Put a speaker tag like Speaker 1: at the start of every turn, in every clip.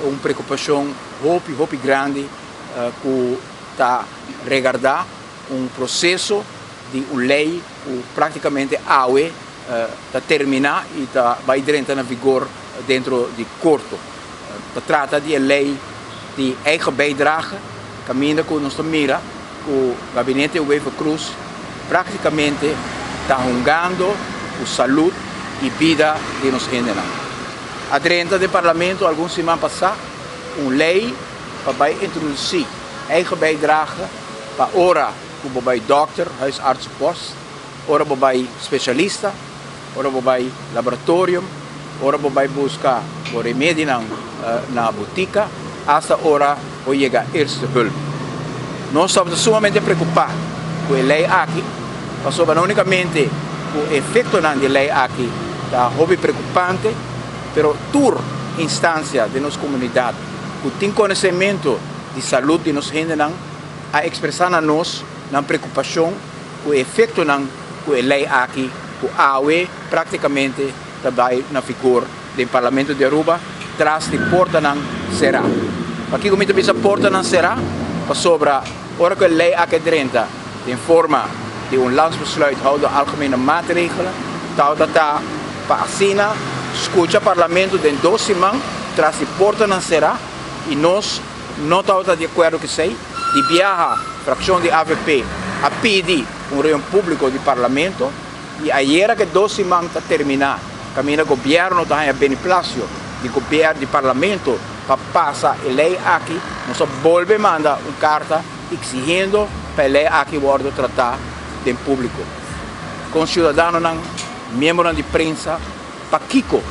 Speaker 1: Un preokupashon hopi hopi grandi ku ta regardá un proseso di un lei ku práktikamente awe ta terminá i ta bai drenta na vigor dentro di korto. Ta trata di e lei di eigen bijdrage kaminda ku nos ta mira ku gabinete Wever-Croes práktikamente ta hungando ku salud i bida di nos hendenan. A drenta den parlamento algun siman pasá un lei pa bai introdusí eigen bijdrage pa ora ku bo bai dòkter, huisartsenpost, ora bo bai spesialista, ora bo bai laboratorium, ora bo bai buska bo remedinan na botika, asta ora bo yega eerste hulp. Nos tabata sumamente preokupá ku e lei aki, pasobra no únikamente ku e efektonan di e lei aki ta hopi preokupante, pero tur instansia den nos komunidat ku tin konosementu di salud di nos hendenan a ekspresá na nos nan preokupashon ku e efektonan ku e lei aki ku awe praktikamente ta bai na vigor den Parlamento di Aruba tras di portanan será. Pakiko mi ta bisa portanan será? Pasobra ora ku e lei aki a drenta den forma di un Landsbesluit houden algemene maatregelen tabata ta pa asina skucha Parlamento den dos siman tras di portanan será i nos no tabata di akuerdo ku esei. Di biaha frakshon di avp a pidi un reunion públiko di Parlamento i ayera ku e dos siman ta terminá kaminda gobièrnu ta haña beneplasio di gobièrnu di Parlamento pa pasa e lei aki, nos a bolbe manda un karta eksigiendo pa e lei aki wòrdu tratá den públiko. Kon siudadanonan, miembronan di prensa, pakiko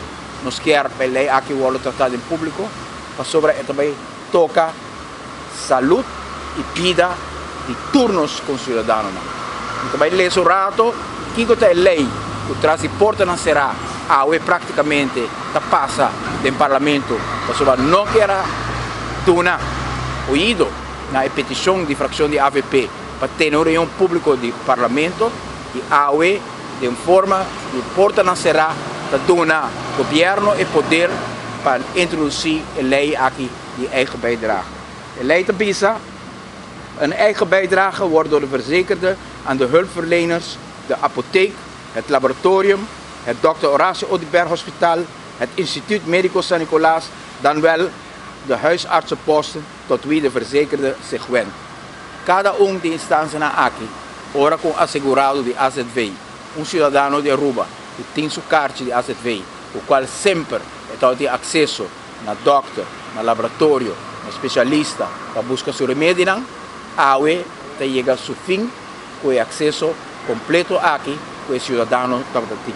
Speaker 1: nos kier pa e lei aki wòrdu tratá den públiko? Pasobra e ta bai toka salud y bida di tur nos conciudadanonan. Mi ta bay lesa un rato kico ta e ley cu tras di portanan cera awe practicamente ta pasa den Parlamento pasobra no kier a duna oido na e peticion di fraccion di avp pa tene un reunion publico di Parlamento y awe den forma di portanan cera ta duna gobierno e poder pa introduci e ley aki di eigen bijdrage. E lei ta bisa, Een eigen bijdrage wordt door de verzekerde aan de hulpverleners, de apotheek, het laboratorium, het Dr. Horacio Oduber Hospitaal, het Instituut Medico San Nicolaas, dan wel de huisartsenposten tot wie de verzekerde zich wendt. Kada un di instansianan aki, ora ku un asegurado di azv, un siudadano di Aruba ku tin su karchi di azv, ku kual semper e tabatin akseso na dòkter, na laboratorio, na spesialista pa buska su remedinan, awe ta yega su fin ku e akseso kompleto aki ku e siudadano tabata tin.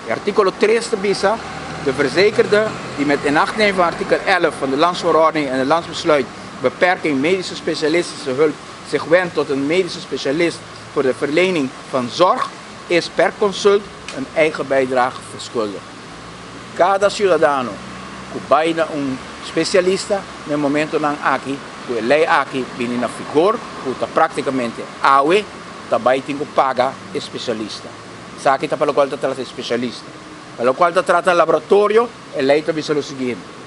Speaker 1: E artíkulo tres ta bisa, De verzekerde die met inachtneming van artikel 11 van de Landsverordening en het Landsbesluit Beperking medische specialistische hulp zich wendt tot een medische specialist voor de verlening van zorg, is per consult een eigen bijdrage verschuldigd. Kada siudadano ku bai na un spesialista na e momentonan aki ku e lei aki bini na vigor, ku ta praktikamente awe, ta bai tin ku paga e spesialista. Esaki ta pa lokual ta trata e spesialista. Pa lokual ta trata laboratorio, e lei ta bisa lo siguiente,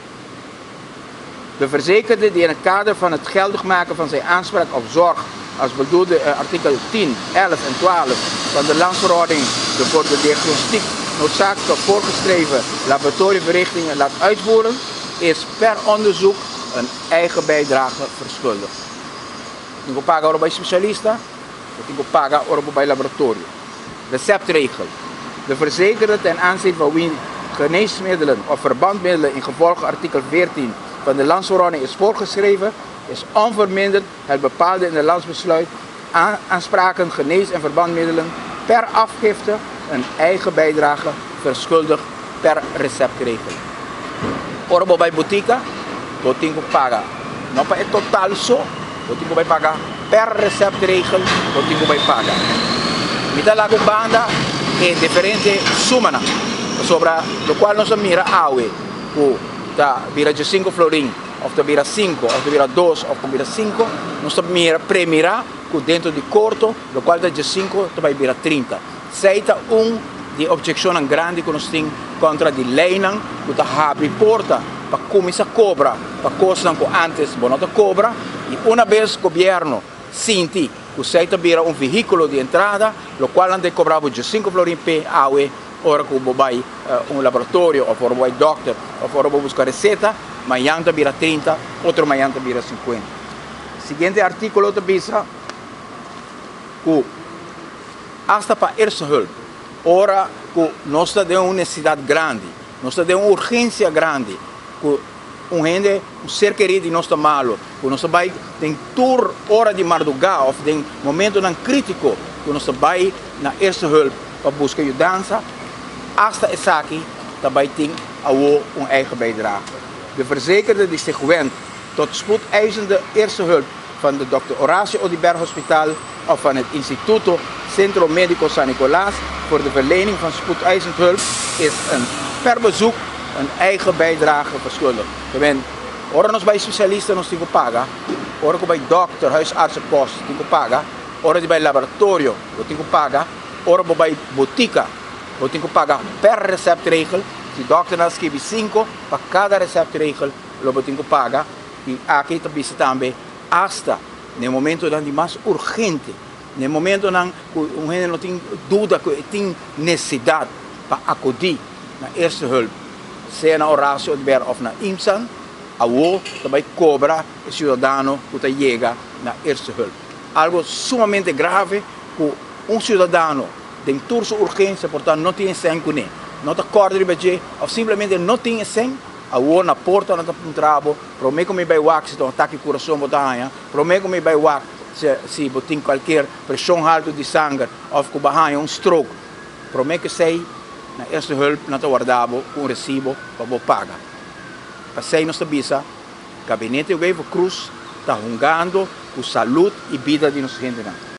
Speaker 1: De verzekerde die in het kader van het geldig maken van zijn aanspraak op zorg als bedoeld in artikel 10, 11 en 12 van de Landsverordening de voor de diagnostiek noodzakelijke voorgeschreven laboratoriumverrichtingen laat uitvoeren, is per onderzoek een eigen bijdrage verschuldigd. Bo tin ku paga ora bo bai spesialista, bo tin ku paga ora bo bai laboratorio. Receptregel, De verzekerde ten aanzien van wie geneesmiddelen of verbandmiddelen ingevolge artikel 14 van de Landsverordening is voorgeschreven, is onverminderd het bepaalde in de Landsbesluit aanspraken genees- en verbandmiddelen per afgifte een eigen bijdrage verschuldigd per receptregel. Ora bo bai botica, bo tin ku paga no pa e total so, bo tin ku bai paga per receptregel, bo tin ku bai paga. Mi ta laga un banda e diferente sumanan, pasobra lokual nos a mira awe ku ta bira diesinko florin òf ta bira sinku òf ta bira dos òf ta bira sinku, nos ta mira premirá ku dentro di korto lokual ta diesinko ta bai bira trinta. Esei ta un di e objekshonnan grandi ku nos tin kontra di leinan ku ta habri porta pa kuminsá kobra pa kosnan ku ántes bo no ta kobra i una bes gobièrnu sinti ku esei ta bira un vehíkulo di entrada lokual nan ta kobra bo diesinku florin p'e awe ora ku bo bai un laboratorio òf ora bo bai dòkter òf ora bo buska reseta, mañan ta bira 30, otro mañan ta bira 50. Siguiente artíkulo ta bisa ku asta pa eerste hulp, ora ku nos ta den un nesesidat grandi, nos ta den un urgensia grandi, ku un hende, un ser kerí di nos ta malu, ku nos ta bai den tur ora di mardugá òf den momentonan krítiko ku nos ta bai na eerste hulp pa buska yudansa, asta esaki ta bai tin awo un eigen bijdrage. De verzekerde die zich wendt tot spoedeisende eerste hulp van de Dòkter Horacio Oduber Hospital of van het Instituto Centro Medico San Nicolas voor de verlening van spoedeisend hulp is een per bezoek een eigen bijdrage verschuldigd. Te ora nos bai spesialista nos tin ku paga, ora ku bai dòkter, huisartsenpost tin ku paga, ora di bai laboratorio bo tin ku paga, ora bo bai botika bo tin ku paga per receptregel, si dòkternan a skibi sinku pa kada receptregel lo bo tin ku paga i aki ta bisa tambe asta na e momentonan di mas urgente, na e momentonan ku un hende no tin duda ku e tin nesesidat pa akudí na eerste hulp, sea na Horacio Oduber òf na IMSAN, awo ta bai kobra e siudadano ku ta yega na eerste hulp. Algo sumamente grave ku un siudadano den tur su urgensia por ta no tin e sèn kuné, no ta kòrda riba dje òf simplemente no tin e sèn, awo na porta nan ta puntra bo, Promé ku mi bai wak si ta un atake kurason bo ta haña, promé ku mi bai wak si bo tin kualkier preshon haltu di sanger òf ku bo a haña un stroke, promé ku esei na Eerste Hulp nan ta warda bo ku un resibo pa bo paga. P'esei nos ta bisa Gabinete Wever-Croes ta hungando ku salud i bida di nos hendenan.